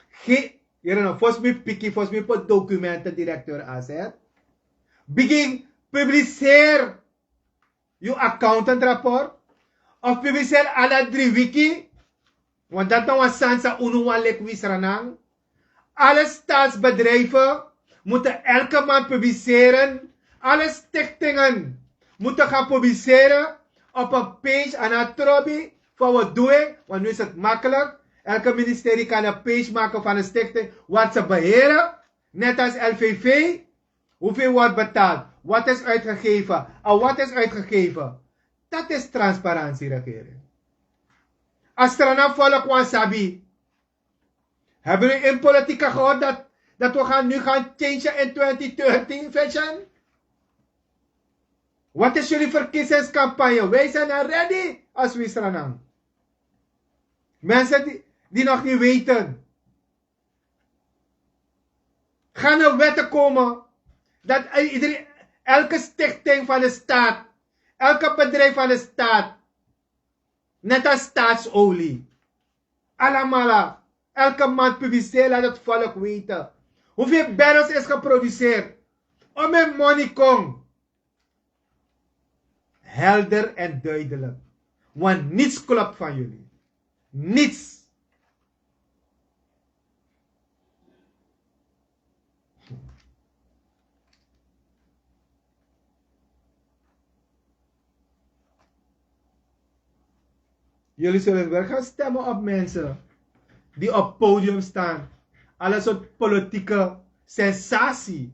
Ge, hier no, volgens mij piki, volgens mij put documenten directeur A Z. Begin publiceer uw accountantrapport. Of publiceer alle drie wiki. Want dat na wan sani san unu wan leki Wisranan. Alle staatsbedrijven moeten elke maand publiceren. Alle stichtingen moeten gaan publiceren op een page aan het Trobi van wat doe ik. Want nu is het makkelijk. Elke ministerie kan een page maken van een stichting wat ze beheren. Net als L V V. Hoeveel wordt betaald? Wat is uitgegeven? En wat is uitgegeven? Dat is transparantie, regering. Als Strana volk wan sabi. Hebben jullie in politiek gehoord dat, dat we gaan, nu gaan changen in twintig dertig, vision? Wat is jullie verkiezingscampagne? Wij zijn er ready als Wisranang. Mensen die, die nog niet weten. Gaan er wetten komen dat iedereen, elke stichting van de staat, elke bedrijf van de staat, net als staatsolie, alamala, elke maand publiceer, laat het volk weten hoeveel barrels is geproduceerd. Om in money kon. Helder en duidelijk. Want niets klopt van jullie. Niets. Jullie zullen weer gaan stemmen op mensen die op podium staan. Alle soort politieke sensatie.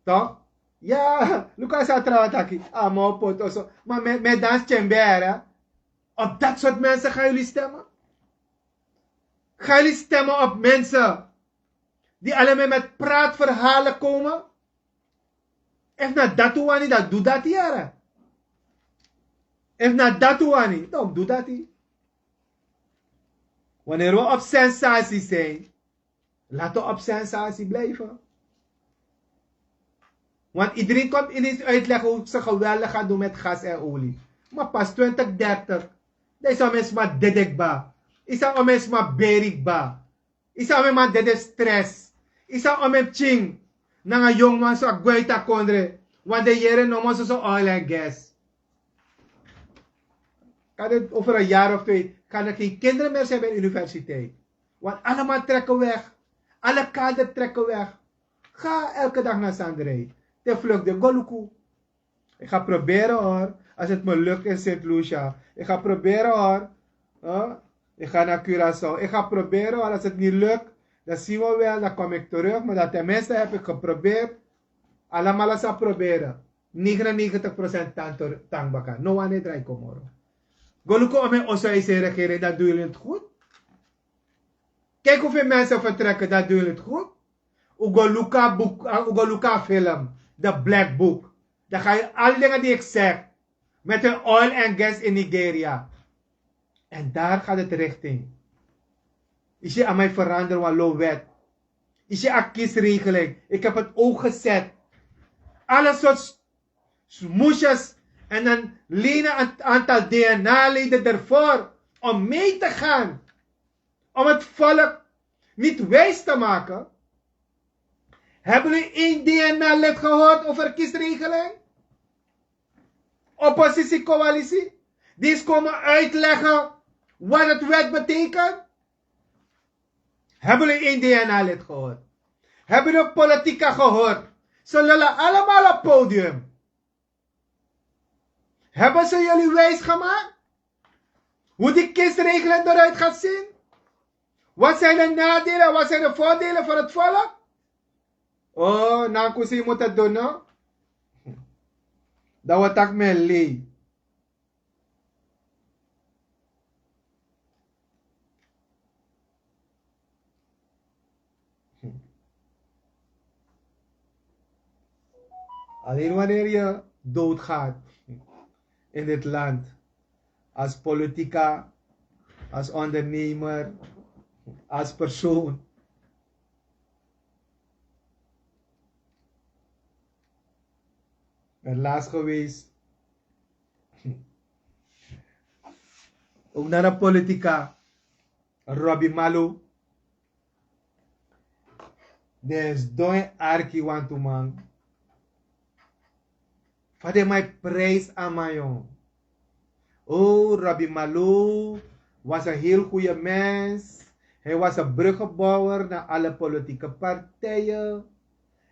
Toch? Ja, Lucas a trawan taki. A man o poti oso. Maar met, met dans tjembere. Op dat soort mensen gaan jullie stemmen? Gaan jullie stemmen op mensen die alleen maar met praatverhalen komen? Efu na dati un wani, dan du dati, yere. Efu na dati un wani, dan du dati. Wanneer we op sensatie zijn, laten we op sensatie blijven. Want iedereen komt ineens uitleggen hoe ze geweldig gaan doen met gas en olie. Maar pas twintig dertig, dan is al mensen maar dedekba. Is al mensen maar berikba. Isa ome man dede stress. Isa ome pikin nanga yongu man so a gwe uit a kondre. Want den yere no man soso oil en gas. Kan dit over een jaar of twee, kan er geen kinderen meer zijn bij de universiteit. Want allemaal trekken weg. Alle kader trekken weg. Ga elke dag naar Sandrij. De vlucht de goluku. Ik ga proberen hoor. Als het me lukt in Sint Lucia. Ik ga proberen hoor. Huh? Ik ga naar Curaçao. Ik ga proberen hoor. Als het niet lukt, dan zien we wel. Dan kom ik terug. Maar dan tenminste heb ik geprobeerd. Allemaal als proberen. Negenennegentig procent tanto tangbaka. No one draai komoro. Go luku om in oso ese regering, dan doen jullie het goed. Kijk hoeveel mensen vertrekken, dan doen jullie het goed. Ugo Luca boek, uh, Ugo Luca film, The Black Book. Dan ga je alle dingen die ik zeg, met hun oil en gas in Nigeria. En daar gaat het richting. Is je aan mij veranderen, wat lo wet. Is je aan kiesregeling. Ik heb het ook gezet. Alle soort smoesjes en dan lenen een aantal D N A-leden ervoor om mee te gaan. Om het volk niet wijs te maken. Hebben jullie één D N A-lid gehoord over kiesregeling? Oppositiecoalitie? Die is komen uitleggen wat het wet betekent? Hebben jullie één D N A-lid gehoord? Hebben de politica gehoord? Ze lullen allemaal op podium. Hebben ze jullie wijsgemaakt hoe die kiesregelen eruit gaat zien? Wat zijn de nadelen, wat zijn de voordelen voor het volk? Oh, nankusi moet het doen, no? Dan wat ik me lee. Alleen wanneer je doodgaat in dit land, als politica, als ondernemer, als persoon. En laatst geweest, ook naar de politica, Robbie Malo. Dus don arki wantu man. Fa den man e prijs a man, yon. Oh, Robbie Malo was een heel goede mens. Hij was een bruggenbouwer naar alle politieke partijen.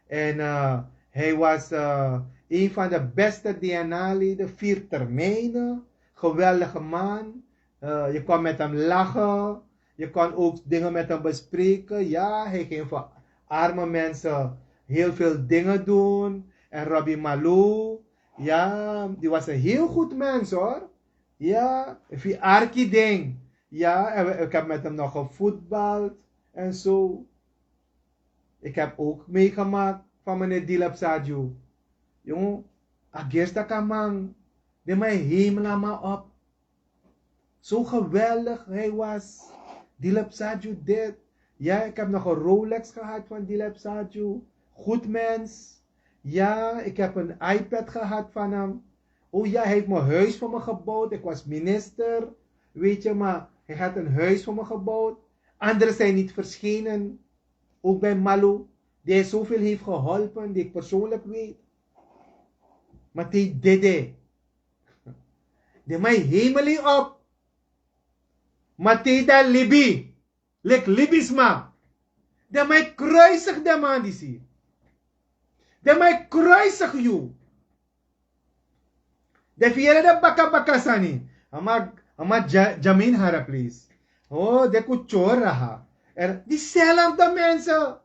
En eh, hij was eh, een van de beste D N A-leden, vier termijnen. Geweldige man. Eh, je kon met hem lachen. Je kon ook dingen met hem bespreken. Ja, hij ging voor arme mensen heel veel dingen doen. En Robbie Malou, ja, die was een heel goed mens, hoor. Ja, efu yu arki den. Ja, en we- ik heb met hem nog gevoetbald en zo. Ik heb ook meegemaakt van meneer Dilep Sadio. Jongen, agers taki a man, den man e hemel a man op. Zo geweldig hij was. Dilep Sadio dit. Ja, ik heb nog een Rolex gehad van Dilep Sadio. Goed mens. Ja, ik heb een iPad gehad van hem. Oh ja, hij heeft mijn huis voor me gebouwd. Ik was minister. Weet je, maar hij had een huis voor me gebouwd. Anderen zijn niet verschenen. Ook bij Malo, die hij zoveel heeft geholpen, die ik persoonlijk weet. Maar te dede. Den man e hemel yu op. Ma te yu de libi, leki libisma, den man e kruisig den man disi. Den man e kruisig yu. Den fu yere den baka baka sani. A man, a man dya, dya mi ini hari a pleisi. O, den kon tyori a ha. Èn di selfde mense.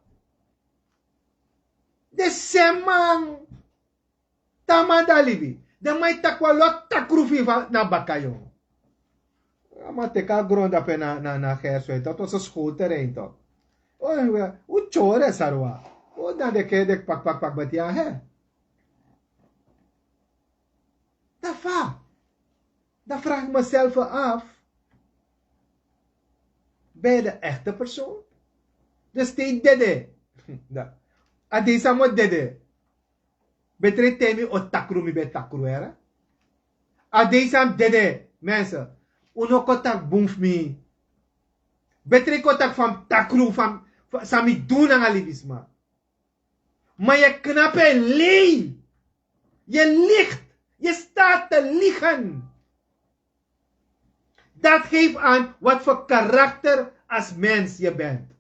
Den semi man. Te a man de na libi, den man e taki wan lo takru fu yu na baka, yon. A man teki a gron dape na, na, na Gerso, dat was een schoolterrein toch. O, un tyori en sari wan. O, dan den kere den pak pak pak bati ya, hè. Dan fa? Dan vraag ik mezelf af, ben je de echte persoon? Dus te yu dede, dan a dei san mi o dede. Betre te mi o takru, mi ben takru, here. A dei san mi dede, mensen, un no kon taki bun fu mi. Betre kon taki fa mi takru, fa mi, fa, san mi du nanga libisma. Maar je knapt en lei. Je liegt. Je staat te liegen. Dat geeft aan wat voor karakter als mens je bent.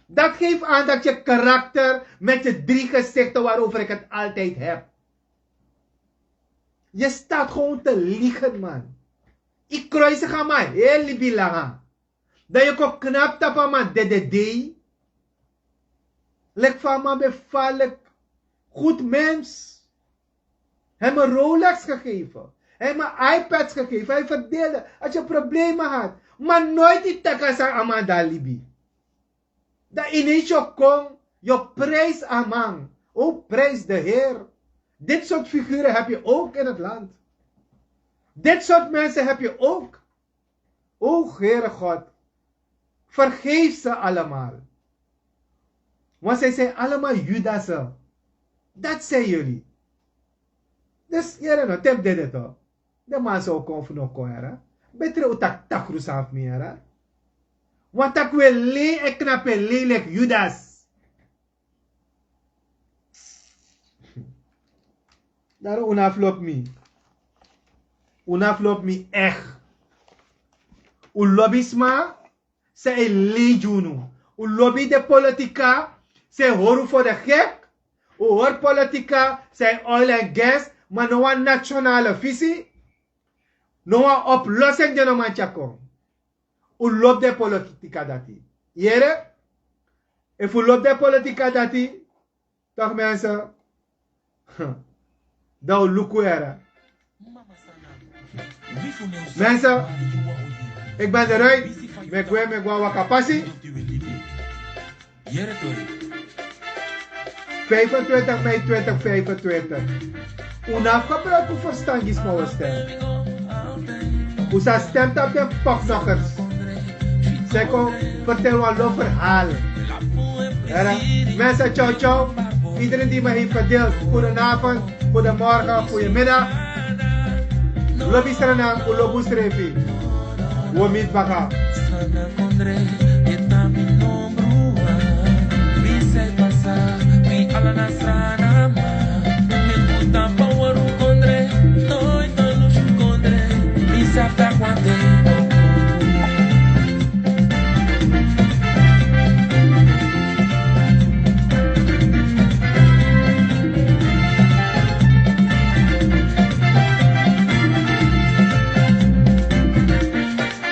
Dat geeft aan dat je karakter met je drie gezichten waarover ik het altijd heb. Je staat gewoon te liegen, man. Yu kruisig a man heel libi langa. Dan yu kon knap tapu a man dede dei. Leki fa a man ben falik. Goed mens. Hem een Rolex gegeven. Hem een iPads gegeven. Hij verdeelde. Als je problemen had. Maar nooit yu taki san a man de na libi. Dan ineens yu kon, yu prijs a man. O, prijs de Heer. Dit soort figuren heb je ook in het land. Dit soort mensen heb je ook. O Heere God, vergeef ze allemaal. Want zij zijn allemaal Judassen. Dat zijn jullie. Dus, Heere, no, te mi dede toch. Den man san o kon fu no kon, here. Betre un taki takru san fu mi, here. Wan taki un e lei, e knapu en lei leki Judas. Daarom un no abi lobi mi. Un no abi lobi mi echt. Un lobi sma san e lei gi unu. Un lobi den politica San e hori un for de gek. Un hori politika, san e oil en gas, ma no wan nationale visi. No wan oplosing di no man tyari kon. Un lobi den politika dati. Yere? Efu un lobi den politika dati, toch mensen, dan un luku ere. Mensen, ik ben eruit. Mekwe mekwa wakapasi. Vijfentwintig mei twintig vijfentwintig. Un no abi gebruik un ferstan gi sma un stem. Un sa stem tapu den poknokkers. Seko, vertel wan lo verhaal. Mensen, ciao ciao. Iedereen die me heeft gedeeld, goedenavond, goedemorgen, goedemiddag. Lobi Sranan, un lobi unsrefi. Wo mi baka. Sranan kondre, e tan mi nombru wan. Mi sai pasa, wi ala na Srananman. Mi no tan pa wori un kondre, no e tan lusu un kondre. Mi sabi taki wan dei o kon.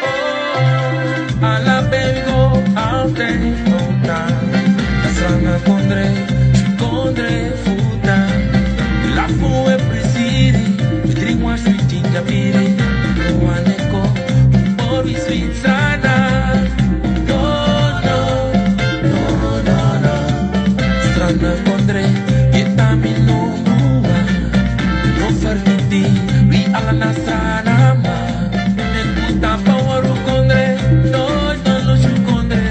Oh, ala ben wi go, altijd no tan. Na Sranan kondre, kondre fu tan. Lafu e prisiri, wi dringi wan switi. Yabiri, wan e kon, un pori switi Sranan. No, no, no, no, no. Sranan kondre, e tan mi nombru wan. No fergiti, wi ala na Srananman. Mi no tan pa wori un kondre, no e tan lusu un kondre.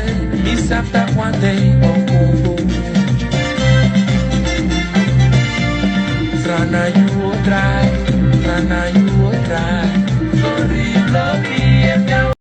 Mi sabi taki wan dei o kon. Sranan yu o drai, Sranan yu